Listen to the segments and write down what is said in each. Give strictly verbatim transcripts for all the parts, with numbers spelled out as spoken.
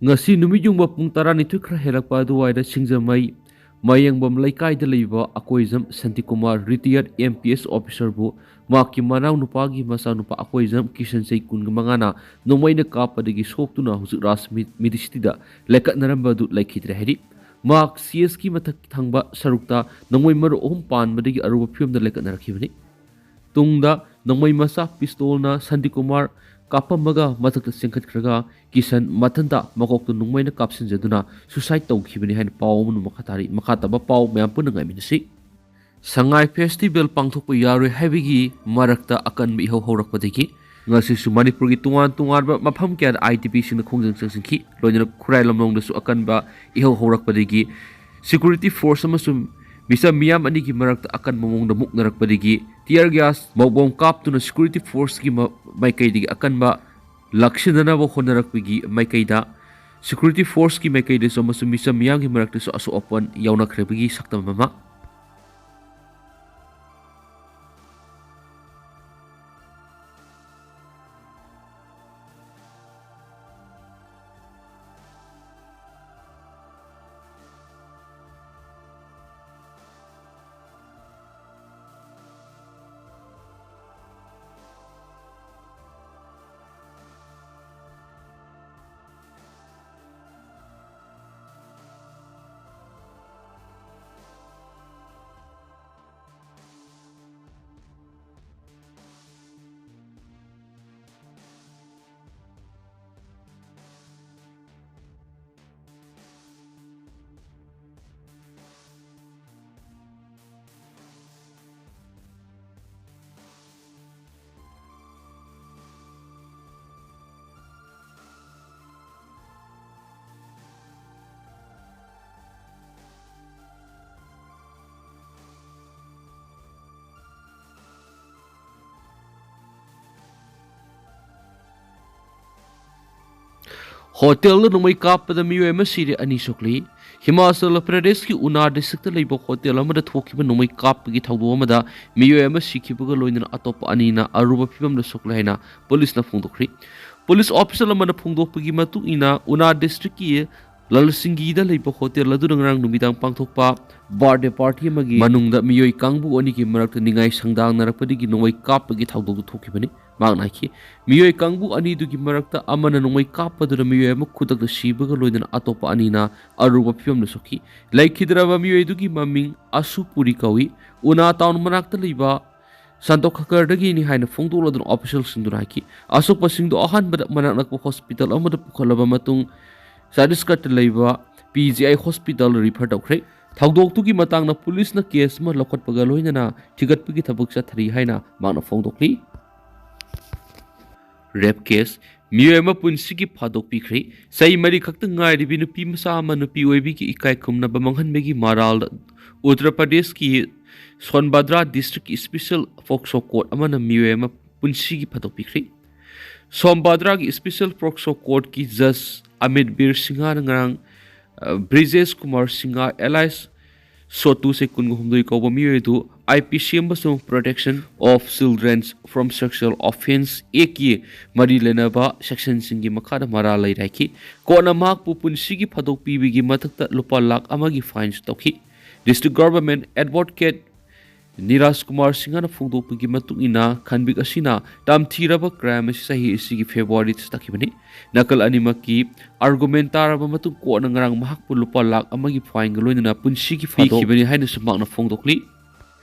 ꯉꯁꯤ ꯅꯨꯃꯤꯠ ꯌꯨꯡꯕ ꯄꯨꯡ ꯇꯔꯥꯅꯤꯊꯣꯏ ꯈꯔ ꯍꯦꯜꯂꯛꯄ ꯑꯗꯨꯋꯥꯏꯗ ꯁꯤꯡꯖꯃꯩ ꯃꯌꯦꯡꯕꯝ ꯂꯩꯀꯥꯏꯗ ꯂꯩꯕ Akoijam Shantikumar, retired M P S officer ꯕꯨ ꯃꯍꯥꯛꯀꯤ ꯃꯅꯥꯎꯅꯨꯄꯥꯒꯤ ꯃꯆꯥꯅꯨꯄꯥ ꯑꯀꯣꯏꯖꯝ ꯀꯤꯁꯟ, ꯆꯍꯤ ꯀꯨꯟꯃꯉꯥꯅ ꯅꯣꯡꯃꯩꯅ ꯀꯥꯞꯄꯗꯒꯤ ꯁꯣꯛꯇꯨꯅ ꯍꯧꯖꯤꯛ ꯔꯥꯖ ꯃꯤ-, ꯃꯤꯗꯤꯁꯤꯇꯤꯗ ꯂꯩꯈꯠꯅꯔꯝꯕ ꯑꯗꯨ ꯂꯩꯈꯤꯗ꯭ꯔꯦ ꯍꯥꯏꯔꯤ꯫ ꯃꯍꯥꯛ C S ꯀꯤ ꯃꯊꯛ ꯊꯪꯕ ꯁꯔꯨꯛꯇ ꯅꯣꯡꯃꯩ ꯃꯔꯨ ꯑꯍꯨꯝ ꯄꯥꯟꯕꯗꯒꯤ ꯑꯔꯨꯕ ꯐꯤꯕꯝꯗ ꯂꯩꯈꯠꯅꯔꯛꯈꯤꯕꯅꯤ꯫ ꯇꯨꯡꯗ ꯅꯣꯡꯃꯩ ꯃꯆꯥ ꯄꯤꯁꯇꯣꯜꯅ ꯁꯥꯟꯇꯤꯀꯨꯃꯥꯔ ꯀꯥꯞꯄꯝꯃꯒ ꯃꯊꯛꯇ ꯆꯦꯟꯈꯠꯈ꯭ꯔꯒ ꯀꯤꯁꯟ ꯃꯊꯟꯇ ꯃꯀꯣꯛꯇ ꯅꯣꯡꯃꯩꯅ ꯀꯥꯞꯁꯤꯟꯖꯗꯨꯅ suicide ꯇꯧꯈꯤꯕꯅꯤ ꯍꯥꯏꯅ ꯄꯥꯎ ꯑꯃꯅ ꯃꯈꯥ ꯇꯥꯔꯤ꯫ ꯃꯈꯥ ꯇꯥꯕ ꯄꯥꯎ ꯃꯌꯥꯝ ꯄꯨꯟꯅ ꯉꯥꯏꯃꯤꯟꯅꯁꯤ꯫ ꯁꯉꯥꯏ festival ꯄꯥꯡꯊꯣꯛꯄ ꯌꯥꯔꯣꯏ ꯍꯥꯏꯕꯒꯤ ꯃꯔꯛꯇ ꯑꯀꯟꯕ ꯏꯍꯧ ꯍꯧꯔꯛꯄꯗꯒꯤ ꯉꯁꯤꯁꯨ ꯃꯅꯤꯄꯨꯔꯒꯤ ꯇꯣꯉꯥꯟ ꯇꯣꯉꯥꯟꯕ ꯃꯐꯝ ꯀꯌꯥꯗ I D P ꯁꯤꯡꯅ ꯈꯣꯡꯖꯪ ꯆꯪꯁꯤꯟꯈꯤ꯫ ꯂꯣꯏꯅꯅ ꯈꯨꯔꯥꯏ ꯂꯝꯂꯣꯡꯗꯁꯨ ꯑꯀꯟꯕ ꯏꯍꯧ ꯍꯧꯔꯛꯄꯗꯒꯤ security force ꯑꯃꯁꯨꯡ ꯃꯤꯆꯝ ꯃꯤꯌꯥꯝ ꯑꯅꯤꯒꯤ ꯃꯔꯛꯇ ꯑꯀꯟꯕ ꯃꯑꯣꯡꯗ ꯃꯨꯛꯅꯔꯛꯄꯗꯒꯤ tear gas ꯃꯧꯕꯣꯝ ꯀꯥꯞꯇꯨꯅ security force ꯀꯤ ꯃ-, ꯃꯥꯏꯀꯩꯗꯒꯤ ꯑꯀꯟꯕ ꯂꯥꯛꯁꯤꯟꯅꯅꯕ ꯍꯣꯠꯅꯔꯛꯄꯒꯤ ꯃꯥꯏꯀꯩꯗ security force ꯀꯤ ꯃꯥꯏꯀꯩꯗꯁꯨ ꯑꯃꯁꯨꯡ ꯃꯤꯆꯝ ꯃꯤꯌꯥꯝꯒꯤ ꯃꯔꯛꯇꯁꯨ ꯑꯁꯣꯛ ꯑꯄꯟ ꯌꯥꯎꯅꯈ꯭ꯔꯕꯒꯤ ꯁꯛꯇꯝ ꯑꯃ꯫ ꯍꯣꯇꯦꯜꯗ ꯅꯣꯡꯃꯩ ꯀꯥꯞꯄꯗ ꯃꯤꯑꯣꯏ ꯑꯃ ꯁꯤꯔꯦ, ꯑꯅꯤ ꯁꯣꯛꯂꯤ꯫ ꯍꯤꯃꯥꯆꯜ ꯄ꯭ꯔꯗꯦꯁꯀꯤ ꯎꯅꯥ ꯗꯤꯁꯇ꯭ꯔꯤꯛꯇ ꯂꯩꯕ ꯍꯣꯇꯦꯜ ꯑꯃꯗ ꯊꯣꯛꯈꯤꯕ ꯅꯣꯡꯃꯩ ꯀꯥꯞꯄꯒꯤ ꯊꯧꯗꯣꯛ ꯑꯃꯗ ꯃꯤꯑꯣꯏ ꯑꯃ ꯁꯤꯈꯤꯕꯒ ꯂꯣꯏꯅꯅ ꯑꯇꯣꯞꯄ ꯑꯅꯤꯅ ꯑꯔꯨꯕ ꯐꯤꯕꯝꯗ ꯁꯣꯛꯂꯦ ꯍꯥꯏꯅ ꯄꯨꯂꯤꯁꯅ ꯐꯣꯡꯗꯣꯛꯈ꯭ꯔꯤ꯫ ꯄꯨꯂꯤꯁ ꯑꯣꯐꯤꯁꯤꯌꯦꯜ ꯑꯃꯅ ꯐꯣꯡꯗꯣꯛꯄꯒꯤ ꯃꯇꯨꯡ ꯏꯟꯅ, ꯎꯅꯥ ꯗꯤꯁꯇ꯭ꯔꯤꯛꯀꯤ ꯂꯜꯁꯤꯡꯒꯤꯗ ꯂꯩꯕ ꯍꯣꯇꯦꯜ ꯑꯗꯨꯗ ꯉꯔꯥꯡ ꯅꯨꯃꯤꯗꯥꯡ ꯄꯥꯡꯊꯣꯛꯄ ꯕꯥꯔꯗꯦ ꯄꯥꯔꯇꯤ ꯑꯃꯒꯤ ꯃꯅꯨꯡꯗ ꯃꯤꯑꯣꯏ ꯀꯥꯡꯕꯨ ꯑꯅꯤꯒꯤ ꯃꯔꯛꯇ ꯅꯤꯡꯉꯥꯏ ꯁꯪꯗꯥꯡꯅꯔꯛꯄꯗꯒꯤ ꯅꯣꯡꯃꯩ ꯀꯥꯞꯄꯒꯤ ꯊꯧꯗꯣꯛꯇꯨ ꯊꯣꯛꯈꯤꯕꯅꯤ꯫ ꯃꯍꯥꯛꯅ ꯍꯥꯏꯈꯤ, ꯃꯤꯑꯣꯏ ꯀꯥꯡꯕꯨ ꯑꯅꯤꯗꯨꯒꯤ ꯃꯔꯛꯇ ꯑꯃꯅ ꯅꯣꯡꯃꯩ ꯀꯥꯞꯄꯗꯨꯅ ꯃꯤꯑꯣꯏ ꯑꯃ ꯈꯨꯗꯛꯇ ꯁꯤꯕꯒ ꯂꯣꯏꯅꯅ ꯑꯇꯣꯞꯄ ꯑꯅꯤꯅ ꯑꯔꯨꯕ ꯐꯤꯕꯝꯗ ꯁꯣꯛꯈꯤ꯫ ꯂꯩꯈꯤꯗ꯭ꯔꯕ ꯃꯤꯑꯣꯏꯗꯨꯒꯤ ꯃꯃꯤꯡ ꯑꯁꯨ ꯄꯨꯔꯤ ꯀꯧꯏ꯫ ꯎꯅꯥ ꯇꯥꯎꯟ ꯃꯅꯥꯛꯇ ꯂꯩꯕ ꯁꯥꯟꯇꯣꯈꯥꯒꯔꯗꯒꯤꯅꯤ ꯍꯥꯏꯅ ꯐꯣꯡꯗꯣꯛꯂꯗꯨꯅ ꯑꯣꯐꯤꯁꯤꯌꯦꯜꯁꯤꯡꯗꯨꯅ ꯍꯥꯏꯈꯤ꯫ ꯑꯁꯣꯛꯄꯁꯤꯡꯗꯨ ꯑꯍꯥꯟꯕꯗ ꯃꯅꯥꯛ ꯅꯛꯄ ꯍꯣꯁꯄꯤꯇꯥꯜ ꯑꯃꯗ ꯄꯨꯈꯠꯂꯕ ꯃꯇꯨꯡ, ꯆꯇꯤꯁꯒꯔꯗ ꯂꯩꯕ ꯄꯤ ꯖꯤ ꯑꯥꯏ ꯍꯣꯁꯄꯤꯇꯥꯜꯗ ꯔꯤꯐꯔ ꯇꯧꯈ꯭ꯔꯦ꯫ ꯊꯧꯗꯣꯛꯇꯨꯒꯤ ꯃꯇꯥꯡꯗ ꯄꯨꯂꯤꯁꯅ ꯀꯦꯁ ꯑꯃ ꯂꯧꯈꯠꯄꯒ ꯂꯣꯏꯅꯅ ꯊꯤꯒꯠꯄꯒꯤ ꯊꯕꯛ ꯆꯠꯊꯔꯤ ꯍꯥꯏꯅ ꯃꯍꯥꯛꯅ ꯐꯣꯡꯗꯣꯛꯂꯤ꯫ ꯔꯦꯞ ꯀꯦꯁ, ꯃꯤꯑꯣꯏ ꯑꯃ ꯄꯨꯟꯁꯤꯒꯤ ꯐꯥꯗꯣꯛꯄꯤꯈ꯭ꯔꯦ꯫ ꯆꯍꯤ ꯃꯔꯤ ꯈꯛꯇ ꯉꯥꯏꯔꯤꯕꯤ ꯅꯨꯄꯤ ꯃꯆꯥ ꯑꯃ ꯅꯨꯄꯤ ꯑꯣꯏꯕꯤꯒꯤ ꯏꯀꯥꯏ ꯈꯨꯝꯅꯕ ꯃꯥꯡꯍꯟꯕꯒꯤ ꯃꯔꯥꯜꯗ ꯎꯠꯇꯔ ꯄ꯭ꯔꯗꯦꯁꯀꯤ ꯁꯣꯟꯕꯥꯗ꯭ꯔꯥ ꯗꯤꯁꯇ꯭ꯔꯤꯛꯀꯤ ꯁ꯭ꯄꯦꯁꯦꯜ ꯐꯣꯛꯁꯣ ꯀꯣꯔꯠ ꯑꯃꯅ ꯃꯤꯑꯣꯏ ꯑꯃ ꯄꯨꯟꯁꯤꯒꯤ ꯐꯥꯗꯣꯛꯄꯤꯈ꯭ꯔꯦ꯫ ꯁꯣꯟꯕꯥꯗ꯭ꯔꯥꯒꯤ ꯁ꯭ꯄꯦꯁꯦꯜ ꯐꯣꯛꯁꯣ ꯀꯣꯔꯠꯀꯤ ꯖꯖ ꯑꯃꯤꯠ ꯕꯤꯔ ꯁꯤꯡꯍꯅ ꯉꯔꯥꯡ, ꯑ, ꯕ꯭ꯔꯤꯖꯦꯁ ꯀꯨꯃꯥꯔ ꯁꯤꯡꯍ ꯑꯦꯂꯥꯏꯁ ꯁꯣꯇꯨꯁꯦ ꯀꯨꯟꯒ ꯍꯨꯝꯗꯣꯏ ꯀꯧꯕ ꯃꯤꯑꯣꯏ ꯑꯗꯨ ꯑꯥꯏ ꯄꯤ ꯁꯤ ꯑꯃꯁꯨꯡ Protection of Children from Sexual Offence Act ꯀꯤ ꯃꯔꯤ ꯂꯩꯅꯕ ꯁꯦꯛꯁꯟꯁꯤꯡꯒꯤ ꯃꯈꯥꯗ ꯃꯔꯥꯜ ꯂꯩꯔꯦ ꯍꯥꯏꯈꯤ꯫ ꯀꯣꯔꯠꯅ ꯃꯍꯥꯛꯄꯨ ꯄꯨꯟꯁꯤꯒꯤ ꯐꯥꯗꯣꯛ ꯄꯤꯕꯒꯤ ꯃꯊꯛꯇ ꯂꯨꯄꯥ ꯂꯥꯈ ꯑꯃꯒꯤ ꯐꯥꯏꯟꯁꯨ ꯇꯧꯈꯤ꯫ District government advocate Neeraj Kumar ꯁꯤꯡꯍꯅ ꯐꯣꯡꯗꯣꯛꯄꯒꯤ ꯃꯇꯨꯡ ꯏꯟꯅ, ꯈꯟꯕꯤꯛ ꯑꯁꯤꯅ ꯇꯝꯊꯤꯔꯕ ꯀ꯭ꯔꯥꯏꯝ ꯑꯁꯤ ꯆꯍꯤ ꯑꯁꯤꯒꯤ ꯐꯦꯕ꯭ꯔꯨꯋꯥꯔꯤꯗ ꯆꯠꯊꯈꯤꯕꯅꯤ꯫ ꯅꯥꯀꯜ ꯑꯅꯤꯃꯛꯀꯤ ꯑꯥꯔꯒꯨꯃꯦꯟ ꯇꯥꯔꯕ ꯃꯇꯨꯡ, ꯀꯣꯔꯠꯅ ꯉꯔꯥꯡ ꯃꯍꯥꯛꯄꯨ ꯂꯨꯄꯥ ꯂꯥꯈ ꯑꯃꯒꯤ ꯐꯥꯏꯟꯒ ꯂꯣꯏꯅꯅ ꯄꯨꯟꯁꯤꯒꯤ ꯐꯥꯗꯣꯛ ꯄꯤꯈꯤꯕꯅꯤ ꯍꯥꯏꯅꯁꯨ ꯃꯍꯥꯛꯅ ꯐꯣꯡꯗꯣꯛꯂꯤ꯫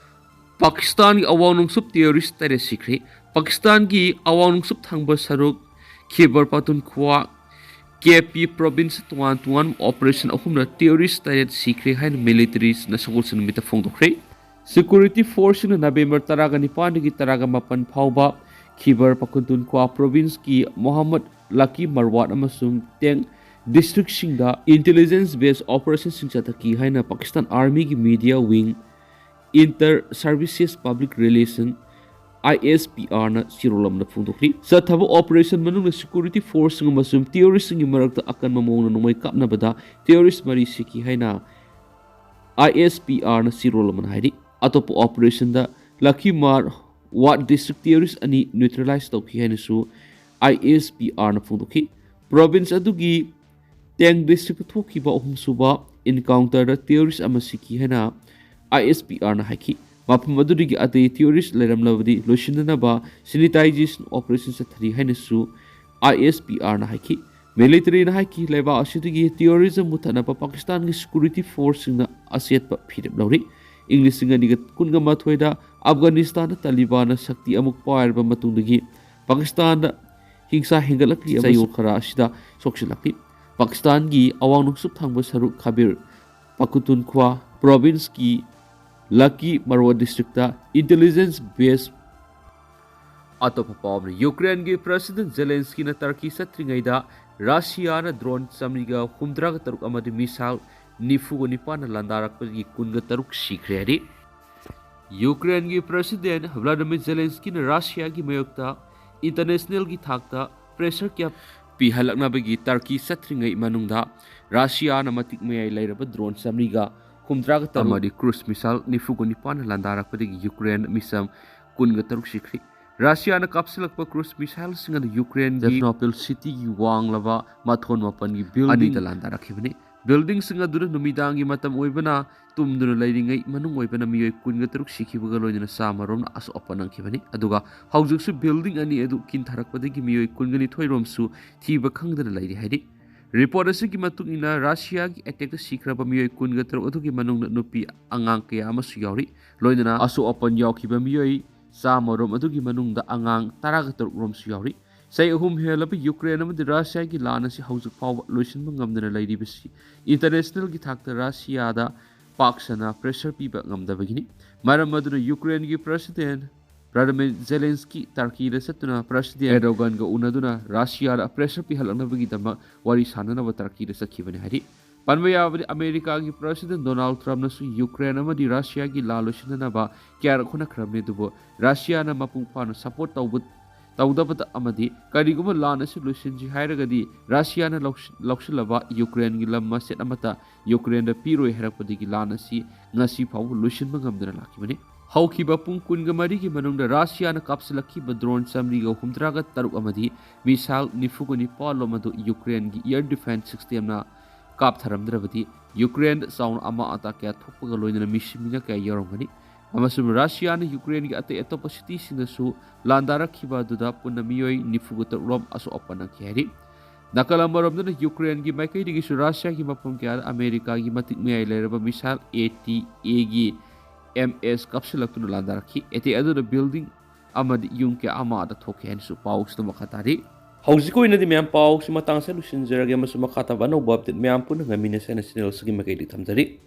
ꯄꯥꯀꯤꯁꯇꯥꯟꯒꯤ ꯑꯋꯥꯡ ꯅꯣꯡꯆꯨꯞ ꯇꯦꯔꯣꯔꯤꯁ ꯇꯔꯦꯠ ꯁꯤꯈ꯭ꯔꯦ꯫ ꯄꯥꯀꯤꯁꯇꯥꯟꯒꯤ ꯑꯋꯥꯡ ꯅꯣꯡꯆꯨꯞ ꯊꯪꯕ ꯁꯔꯨꯛ ꯈꯤꯕꯔ ꯄꯥꯇꯨꯟꯈ꯭ꯋꯥ, ꯀꯦ ꯄꯤ ꯄ꯭ꯔꯣꯚꯤꯟꯁ ꯇꯣꯉꯥꯟ ꯇꯣꯉꯥꯟꯕ ꯑꯣꯄꯔꯦꯁꯟ ꯑꯍꯨꯝꯅ ꯇꯦꯔꯣꯔꯤꯁ ꯇꯔꯦꯠ ꯁꯤꯈ꯭ꯔꯦ ꯍꯥꯏꯅ ꯃꯤꯂꯤꯇꯔꯤꯁꯤꯅ ꯁꯒꯣꯜꯁꯦꯟ ꯅꯨꯃꯤꯠꯇ ꯐꯣꯡꯗꯣꯛꯈ꯭ꯔꯦ꯫ ꯁꯦꯀ꯭ꯌꯨꯔꯤꯇꯤ ꯐꯣꯔꯁꯁꯤꯡꯅ ꯅꯕꯦꯝꯕꯔ ꯇꯔꯥꯒ ꯅꯤꯄꯥꯟꯗꯒꯤ ꯇꯔꯥꯒ ꯃꯥꯄꯟ ꯐꯥꯎꯕ ꯈꯤꯕꯔ ꯄꯈꯇꯨꯟꯈ꯭ꯋꯥ ꯄ꯭ꯔꯣꯚꯤꯟꯁꯀꯤ ꯃꯣꯍꯝꯃꯗ ꯂꯀꯤ ꯃꯔꯋꯥꯠ ꯑꯃꯁꯨꯡ ꯇꯦꯡ ꯗꯤꯁꯇ꯭ꯔꯤꯛꯁꯤꯡꯗ ꯏꯟꯇꯦꯂꯤꯖꯦꯟꯁ ꯕꯦꯁ ꯑꯣꯄꯔꯦꯁꯟꯁꯤꯡ ꯆꯠꯊꯈꯤ ꯍꯥꯏꯅ ꯄꯥꯀꯤꯁꯇꯥꯟ ꯑꯥꯔꯃꯤꯒꯤ media wing, inter services public relations, I S P ꯑꯥꯔꯅ ꯆꯦꯔꯣꯜ ꯑꯃꯗ ꯐꯣꯡꯗꯣꯛꯈꯤ꯫ ꯆꯠꯊꯕ ꯑꯣꯄꯔꯦꯁꯟ ꯃꯅꯨꯡꯗ ꯁꯦꯀ꯭ꯌꯨꯔꯤꯇꯤ ꯐꯣꯔꯁꯁꯤꯡ ꯑꯃꯁꯨꯡ ꯇꯦꯔꯣꯔꯤꯁꯁꯤꯡꯒꯤ ꯃꯔꯛꯇ ꯑꯀꯟꯕ ꯃꯑꯣꯡꯗ ꯅꯣꯡꯃꯩ ꯀꯥꯞꯅꯕꯗ ꯇꯦꯔꯣꯔꯤꯁ ꯃꯔꯤ ꯁꯤꯈꯤ ꯍꯥꯏꯅ ꯑꯥꯏ ꯑꯦꯁ ꯄꯤ ꯑꯥꯔꯅ ꯆꯦꯔꯣꯜ ꯑꯃꯅ ꯍꯥꯏꯔꯤ꯫ ꯑꯇꯣꯞꯄ ꯑꯣꯄꯔꯦꯁꯟꯗ ꯂꯈꯤꯃꯥꯔ ꯋꯥꯠ ꯗꯤꯁꯇ꯭ꯔꯤꯛ ꯇꯦꯔꯣꯔꯤꯁ ꯑꯅꯤ ꯅ꯭ꯌꯨꯇ꯭ꯔꯦꯂꯥꯏꯖ ꯇꯧꯈꯤ ꯍꯥꯏꯅꯁꯨ ISPRꯅ ꯐꯣꯡꯗꯣꯛꯈꯤ꯫ Province ꯑꯗꯨꯒꯤ ꯇꯦꯡ districtꯇ ꯊꯣꯛꯈꯤꯕ ꯑꯍꯨꯝꯁꯨꯕ encounterꯗ terrorist ꯑꯃ ꯁꯤꯈꯤ ꯍꯥꯏꯅ ISPRꯅ ꯍꯥꯏꯈꯤ꯫ ꯃꯐꯝ ꯑꯗꯨꯗꯒꯤ ꯑꯇꯩ terrorist ꯂꯩꯔꯝꯂꯕꯗꯤ ꯂꯣꯏꯁꯤꯟꯅꯅꯕ sanitization operation ꯆꯠꯊꯔꯤ ꯍꯥꯏꯅꯁꯨ ISPRꯅ ꯍꯥꯏꯈꯤ꯫ Militaryꯅ ꯍꯥꯏꯈꯤ, ꯂꯩꯕꯥꯛ ꯑꯁꯤꯗꯒꯤ terrorism ꯃꯨꯊꯠꯅꯕ ꯄꯥꯀꯤꯁꯇꯥꯟꯒꯤ security forceꯁꯤꯡꯅ ꯑꯆꯦꯠꯄ ꯐꯤꯔꯦꯞ ꯂꯧꯔꯤ꯫ ꯏꯪ ꯂꯤꯁꯤꯡ ꯑꯅꯤꯒ ꯀꯨꯟꯒ ꯃꯥꯊꯣꯏꯗ ꯑꯐꯒꯥꯅꯤꯁꯇꯥꯟꯗ ꯇꯥꯂꯤꯕꯥꯟꯅ ꯁꯛꯇꯤ ꯑꯃꯨꯛ ꯄꯥꯏꯔꯕ ꯃꯇꯨꯡꯗꯒꯤ ꯄꯥꯀꯤꯁꯇꯥꯟꯗ ꯍꯤꯡꯁꯥ ꯍꯦꯟꯒꯠꯂꯛꯂꯤ ꯑꯃꯁꯨꯡ ꯆꯌꯣꯜ ꯈꯔ ꯑꯁꯤꯗ ꯁꯣꯛꯆꯤꯜꯂꯛꯂꯤ꯫ ꯄꯥꯀꯤꯁꯇꯥꯟꯒꯤ ꯑꯋꯥꯡ ꯅꯣꯡꯆꯨꯞ ꯊꯪꯕ ꯁꯔꯨꯛ ꯈꯥꯕꯤꯔ ꯄꯥꯈꯇꯨꯟꯈ꯭ꯋꯥ provinceꯀꯤ ꯂꯀꯤ ꯃꯔꯋꯥ districtꯇ intelligence base ꯑꯇꯣꯞꯄ ꯄꯥꯎ ꯑꯃꯅ, ꯌꯨꯀ꯭ꯔꯦꯟꯒꯤ President Zelenskyꯅ ꯇꯔꯀꯤ ꯆꯠꯇ꯭ꯔꯤꯉꯩꯗ ꯔꯁꯤꯌꯥꯅ drone ꯆꯥꯃꯔꯤꯒ ꯍꯨꯝꯗ꯭ꯔꯥꯒ ꯇꯔꯨꯛ ꯑꯃꯗꯤ missile ꯅꯤꯐꯨꯒ ꯅꯤꯄꯥꯟꯅ ꯂꯥꯟꯗꯥꯔꯛꯄꯗꯒꯤ ꯀꯨꯟꯒ ꯇꯔꯨꯛ ꯁꯤꯈ꯭ꯔꯦ ꯍꯥꯏꯔꯤ꯫ ꯌꯨꯀ꯭ꯔꯦꯟꯒꯤ President Volodymyr Zelenskyꯅ ꯔꯁꯤꯌꯥꯒꯤ ꯃꯥꯌꯣꯛꯇ internationalꯒꯤ ꯊꯥꯛꯇ pressure ꯀꯌꯥ ꯄꯤꯍꯜꯂꯛꯅꯕꯒꯤ ꯇꯔꯀꯤ ꯆꯠꯇ꯭ꯔꯤꯉꯩ ꯃꯅꯨꯡꯗ ꯔꯁꯤꯌꯥꯅ ꯃꯇꯤꯛ ꯃꯌꯥꯏ ꯂꯩꯔꯕ drone ꯆꯥꯃꯔꯤꯒ ꯍꯨꯝꯗ꯭ꯔꯥꯒ ꯇꯔꯨꯛ ꯑꯃꯗꯤ cruise missile ꯅꯤꯐꯨꯒ ꯅꯤꯄꯥꯟꯅ ꯂꯥꯟꯗꯥꯔꯛꯄꯗꯒꯤ ꯌꯨꯀ꯭ꯔꯦꯟ ꯃꯤꯆꯝ ꯀꯨꯟꯒ ꯇꯔꯨꯛ ꯁꯤꯈ꯭ꯔꯤ꯫ ꯔꯁꯤꯌꯥꯅ ꯀꯥꯞꯁꯤꯜꯂꯛꯄ cruise missileꯁꯤꯡ ꯑꯗꯨ ꯌꯨꯀ꯭ꯔꯦꯟꯒꯤ Ternopil cityꯒꯤ ꯋꯥꯡꯂꯕ ꯃꯊꯣꯟ ꯃꯥꯄꯟꯒꯤ building ꯑꯅꯤꯗ ꯂꯥꯟꯗꯥꯔꯛꯈꯤꯕꯅꯤ꯫ Buildingꯁꯤꯡ ꯑꯗꯨꯗ ꯅꯨꯃꯤꯗꯥꯡꯒꯤ ꯃꯇꯝ ꯑꯣꯏꯕꯅ ꯇꯨꯝꯗꯨꯅ ꯂꯩꯔꯤꯉꯩ ꯃꯅꯨꯡ ꯑꯣꯏꯕꯅ ꯃꯤꯑꯣꯏ ꯀꯨꯟꯒ ꯇꯔꯨꯛ ꯁꯤꯈꯤꯕꯒ ꯂꯣꯏꯅꯅ ꯆꯥꯃꯔꯣꯝꯅ ꯑꯁꯣꯛ ꯑꯄꯟ ꯅꯪꯈꯤꯕꯅꯤ꯫ ꯑꯗꯨꯒ ꯍꯧꯖꯤꯛꯁꯨ building ꯑꯅꯤ ꯑꯗꯨ ꯀꯤꯟꯊꯔꯛꯄꯗꯒꯤ ꯃꯤꯑꯣꯏ ꯀꯨꯟꯒ ꯅꯤꯊꯣꯏ ꯔꯣꯝꯁꯨ ꯊꯤꯕ ꯈꯪꯗꯅ ꯂꯩꯔꯤ ꯍꯥꯏꯔꯤ꯫ Report ꯑꯁꯤꯒꯤ ꯃꯇꯨꯡ ꯏꯟꯅ ꯔꯁꯤꯌꯥꯒꯤ attackꯇ ꯁꯤꯈ꯭ꯔꯕ ꯃꯤꯑꯣꯏ ꯀꯨꯟꯒ ꯇꯔꯨꯛ ꯑꯗꯨꯒꯤ ꯃꯅꯨꯡꯗ ꯅꯨꯄꯤ ꯑꯉꯥꯡ ꯀꯌꯥ ꯑꯃꯁꯨ ꯌꯥꯎꯔꯤ꯫ ꯂꯣꯏꯅꯅ ꯑꯁꯣꯛ ꯑꯄꯟ ꯌꯥꯎꯈꯤꯕ ꯃꯤꯑꯣꯏ ꯆꯥꯃꯔꯣꯝ ꯑꯗꯨꯒꯤ ꯃꯅꯨꯡꯗ ꯑꯉꯥꯡ ꯇꯔꯥꯒ ꯇꯔꯨꯛ ꯔꯣꯝꯁꯨ ꯌꯥꯎꯔꯤ꯫ ꯆꯍꯤ ꯑꯍꯨꯝ ꯍꯦꯜꯂꯕ ꯌꯨꯀ꯭ꯔꯦꯟ ꯑꯃꯗꯤ ꯔꯁꯤꯌꯥꯒꯤ ꯂꯥꯟ ꯑꯁꯤ ꯍꯧꯖꯤꯛ ꯐꯥꯎꯕ ꯂꯣꯏꯁꯤꯟꯕ ꯉꯝꯗꯅ ꯂꯩꯔꯤꯕꯁꯤ internationalꯒꯤ ꯊꯥꯛꯇ ꯔꯁꯤꯌꯥꯗ ꯄꯥꯛ ꯁꯟꯅ pressure ꯄꯤꯕ ꯉꯝꯗꯕꯒꯤꯅꯤ꯫ ꯃꯔꯝ ꯑꯗꯨꯅ ꯌꯨꯀ꯭ꯔꯦꯟꯒꯤ President Volodymyr Zelensky ꯇꯔꯀꯤꯗ ꯆꯠꯇꯨꯅ President ꯑꯦꯔꯗꯣꯒꯟꯒ ꯎꯅꯗꯨꯅ ꯔꯁꯤꯌꯥꯗ pressure ꯄꯤꯍꯜꯂꯛꯅꯕꯒꯤꯗꯃꯛ ꯋꯥꯔꯤ ꯁꯥꯟꯅꯅꯕ ꯇꯔꯀꯤꯗ ꯆꯠꯈꯤꯕꯅꯤ ꯍꯥꯏꯔꯤ꯫ ꯄꯟꯕ ꯌꯥꯕꯗꯤ, ꯑꯃꯦꯔꯤꯀꯥꯒꯤ President Donald Trumpꯅꯁꯨ ꯌꯨꯀ꯭ꯔꯦꯟ ꯑꯃꯗꯤ ꯔꯁꯤꯌꯥꯒꯤ ꯂꯥꯟ ꯂꯣꯏꯁꯤꯟꯅꯅꯕ ꯀꯌꯥꯔꯛ ꯍꯣꯠꯅꯈ꯭ꯔꯕꯅꯤ, ꯑꯗꯨꯕꯨ ꯔꯁꯤꯌꯥꯅ ꯃꯄꯨꯡ ꯐꯥꯅ support ꯇꯧꯕ, ꯇꯧꯗꯕꯗ ꯑꯃꯗꯤ ꯀꯔꯤꯒꯨꯝꯕ ꯂꯥꯟ ꯑꯁꯤ ꯂꯣꯏꯁꯤꯟꯁꯤ ꯍꯥꯏꯔꯒꯗꯤ ꯔꯁꯤꯌꯥꯅ ꯂꯧꯁꯤ-, ꯂꯧꯁꯤꯜꯂꯕ ꯌꯨꯀ꯭ꯔꯦꯟꯒꯤ ꯂꯝ ꯃꯆꯦꯠ ꯑꯃꯠꯇ ꯌꯨꯀ꯭ꯔꯦꯟꯗ ꯄꯤꯔꯣꯏ ꯍꯥꯏꯔꯛꯄꯗꯒꯤ ꯂꯥꯟ ꯑꯁꯤ ꯉꯁꯤ ꯐꯥꯎꯕ ꯂꯣꯏꯁꯤꯟꯕ ꯉꯝꯗꯅ ꯂꯥꯛꯈꯤꯕꯅꯤ꯫ ꯍꯧꯈꯤꯕ ꯄꯨꯡ ꯀꯨꯟꯒ ꯃꯔꯤꯒꯤ ꯃꯅꯨꯡꯗ ꯔꯁꯤꯌꯥꯅ ꯀꯥꯞꯁꯤꯜꯂꯛꯈꯤꯕ ꯗ꯭ꯔꯣꯟ ꯆꯥꯃꯔꯤꯒ ꯍꯨꯝꯗ꯭ꯔꯥꯒ ꯇꯔꯨꯛ ꯑꯃꯗꯤ ꯃꯤꯁꯥꯏꯜ ꯅꯤꯐꯨꯒ ꯅꯤꯄꯥꯜ ꯂꯣꯝ ꯑꯗꯨ ꯌꯨꯀ꯭ꯔꯦꯟꯒꯤ ꯏꯌꯔ ꯗꯤꯐꯦꯟꯁ ꯁꯤꯁꯇꯦꯝꯅ ꯀꯥꯞꯊꯔꯝꯗ꯭ꯔꯕꯗꯤ ꯌꯨꯀ꯭ꯔꯦꯟꯗ ꯆꯥꯎꯅ ꯑꯃꯥꯡ ꯑꯇꯥ ꯀꯌꯥ ꯊꯣꯛꯄꯒ ꯂꯣꯏꯅꯅ ꯃꯤꯁꯤ ꯃꯤꯅ ꯀꯌꯥ ꯌꯥꯎꯔꯝꯒꯅꯤ꯫ ꯑꯃꯁꯨꯡ ꯔꯁꯤꯌꯥꯅ ꯌꯨꯀ꯭ꯔꯦꯟꯒꯤ ꯑꯇꯩ ꯑꯇꯣꯞꯄ ꯁꯤꯇꯤꯁꯤꯡꯗꯁꯨ ꯂꯥꯟꯗꯥꯔꯛꯈꯤꯕ ꯑꯗꯨꯗ ꯄꯨꯟꯅ ꯃꯤꯑꯣꯏ ꯅꯤꯐꯨꯒ ꯇꯔꯨꯛ ꯂꯣꯝ ꯑꯁꯣꯛ ꯑꯄꯟ ꯅꯪꯈꯤ ꯍꯥꯏꯔꯤ꯫ ꯅꯥꯀꯜ ꯑꯃꯔꯣꯝꯗꯅ ꯌꯨꯀ꯭ꯔꯦꯟꯒꯤ ꯃꯥꯏꯀꯩꯗꯒꯤꯁꯨ ꯔꯁꯤꯌꯥꯒꯤ ꯃꯐꯝ ꯀꯌꯥꯗ ꯑꯃꯦꯔꯤꯀꯥꯒꯤ ꯃꯇꯤꯛ ꯃꯌꯥꯏ ꯂꯩꯔꯕ ꯃꯤꯁꯥꯏꯜ ꯑꯦ ꯇꯤ ꯑꯦꯒꯤ ꯑꯦꯝ ꯑꯦꯁ ꯀꯥꯞꯁꯤꯜꯂꯛꯇꯨꯅ ꯂꯥꯟꯗꯥꯔꯛꯈꯤ꯫ ꯑꯦꯇꯦꯛ ꯑꯗꯨꯗ ꯕꯤꯜꯗꯤꯡ ꯑꯃꯗꯤ ꯌꯨꯝ ꯀꯌꯥ ꯑꯃꯥꯡ ꯑꯇꯥ ꯊꯣꯛꯈꯤ ꯍꯥꯏꯅꯁꯨ ꯄꯥꯎꯁꯤꯗ ꯃꯈꯥ ꯇꯥꯔꯤ꯫ ꯍꯧꯖꯤꯛꯀꯤ ꯑꯣꯏꯅꯗꯤ ꯃꯌꯥꯝ ꯄꯥꯎꯁꯤ ꯃꯇꯥꯡꯁꯤꯗ ꯂꯣꯏꯁꯤꯟꯖꯔꯒꯦ ꯑꯃꯁꯨꯡ ꯃꯈꯥ ꯇꯥꯕ ꯑꯅꯧꯕ ꯑꯞꯗꯦꯠ ꯃꯌꯥꯝ ꯄꯨꯟꯅ ꯉꯥꯏꯃꯤꯟꯅꯁꯦ ꯍꯥꯏꯅ ꯆꯦꯅꯦꯜꯁꯤꯒꯤ ꯃꯥꯏꯀꯩꯗꯒꯤ ꯊꯝꯖꯔꯤ꯫